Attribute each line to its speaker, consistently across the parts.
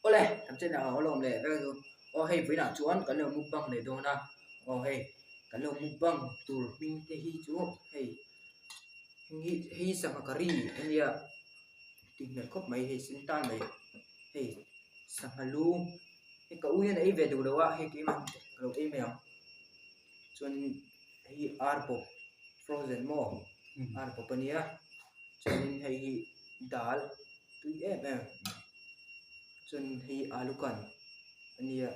Speaker 1: Awle kan channel ah a lawm leh vek chu aw hei vawiinah chuan kan lo mukbang leh dawn a aw hei kan lo mukbang tur hming te hi chu hei hei hi sangha curry a nia tih hmel khawp mai hei sen tan mai hei sangha lu hei ka u hian a ei ve duh lo a hei keimah ka lo ei mai ang chuan hei hi ar bawp frozen maw ar bawp a nia chuanin hei hi dal tui em em chuan hei alu kan a nia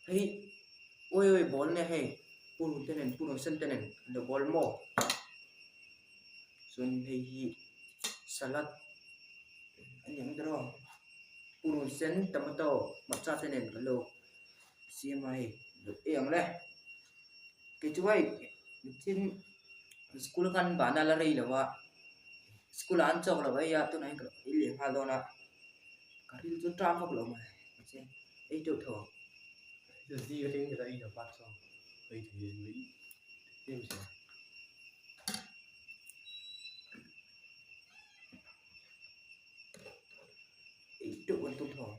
Speaker 1: hei awi awi bawl nia hei purun te nen purun sen te nen an lo bawl maw chuan hei hi salad a ni ang tiraw purun sen tomato hmarcha te nen an lo siam a hei lo ei ang le kei chu hei tin school khan bahna la rei lo a school ah an chawk lo ei a tunah hian ka lo ei leh nghal dawn a ka ril chu ṭam vak lo mai mahse ei deuh tho ang. Ei deuh an tum tho ang.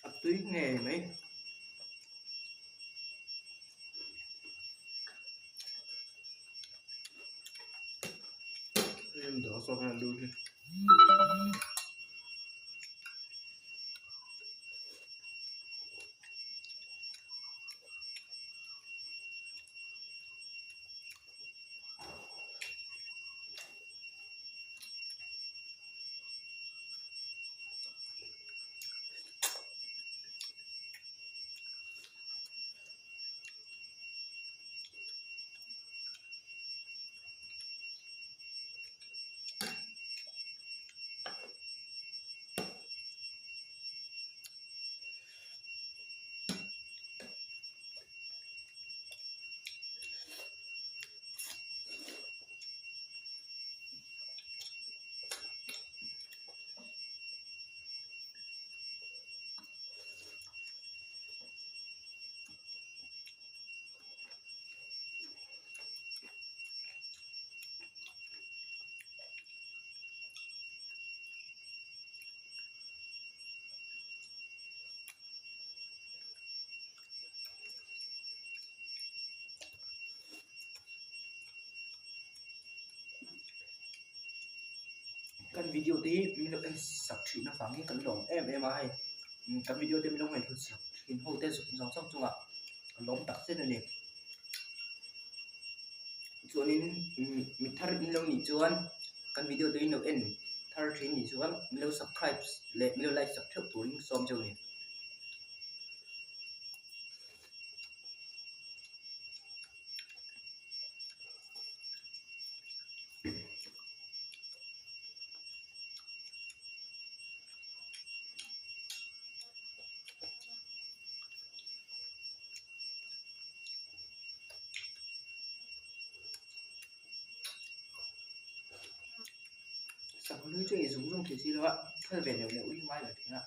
Speaker 1: A tui ngei mai. Kan video te hi min lo en sak thin avangin kan lawm em em a hei kan video te min lo ngaihhlut sak thin ho te zawng zawng chungah ka lawm tak zet a ni chuanin mi thar in lo nih chuan kan video te in lo en thar thin nih chuan min lo subscribe leh min lo like sak theuh turin sawm cheu a ni. chu ei zung zung thei si lo a khal ve neuh neuh hi ngai lo thin a.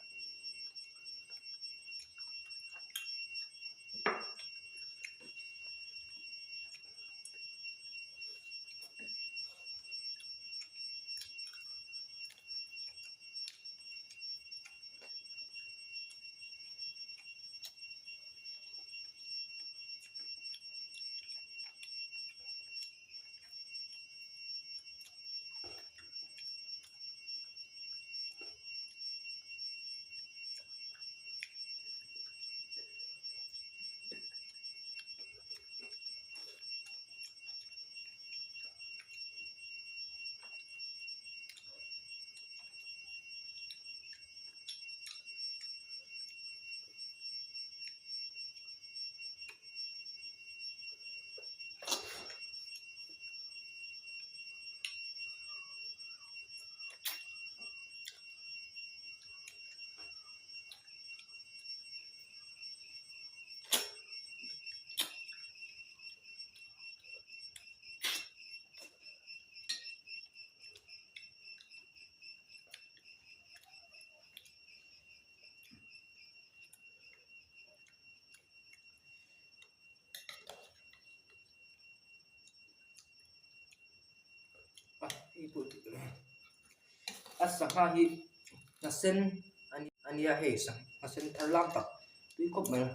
Speaker 1: A sangha hi nghasen a nia hei nghasen thar lam tak tui khawp mai a.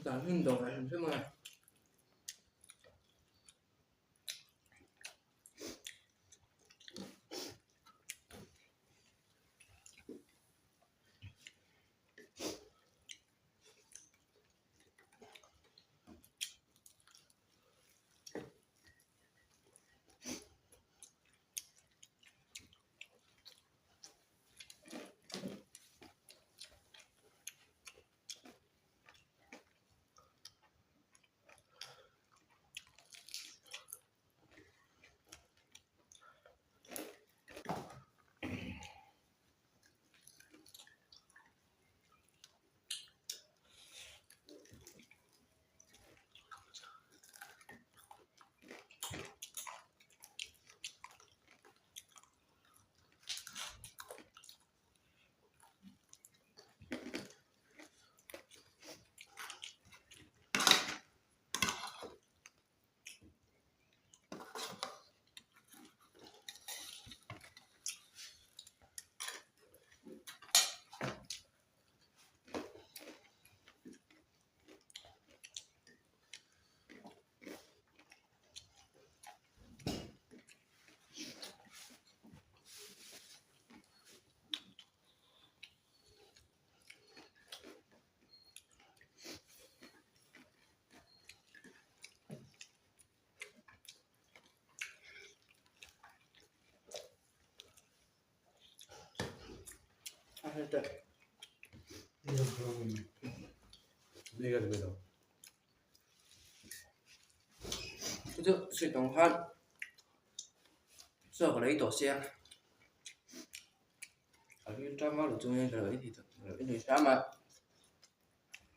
Speaker 1: Tah hmun dawr ah hrim hrim a. Chu sui tawng khan chaw ka lo ei tawh sia a rin tang a lo chungin ka lo ei thei tawh ka lo ei thei hram a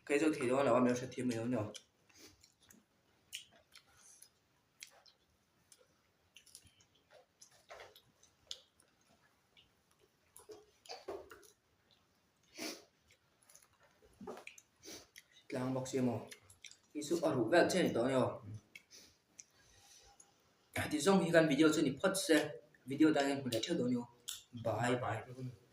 Speaker 1: kei chu thei dawn lo a min hrethiam mai dawn lo. Tlang bawk sia maw hei chu a ruh vel chiah a ni tawh a ni aw heti zawng hi kan video chu ni phawt se video tan hian hmu leh theuh dawn a ni aw bye bye.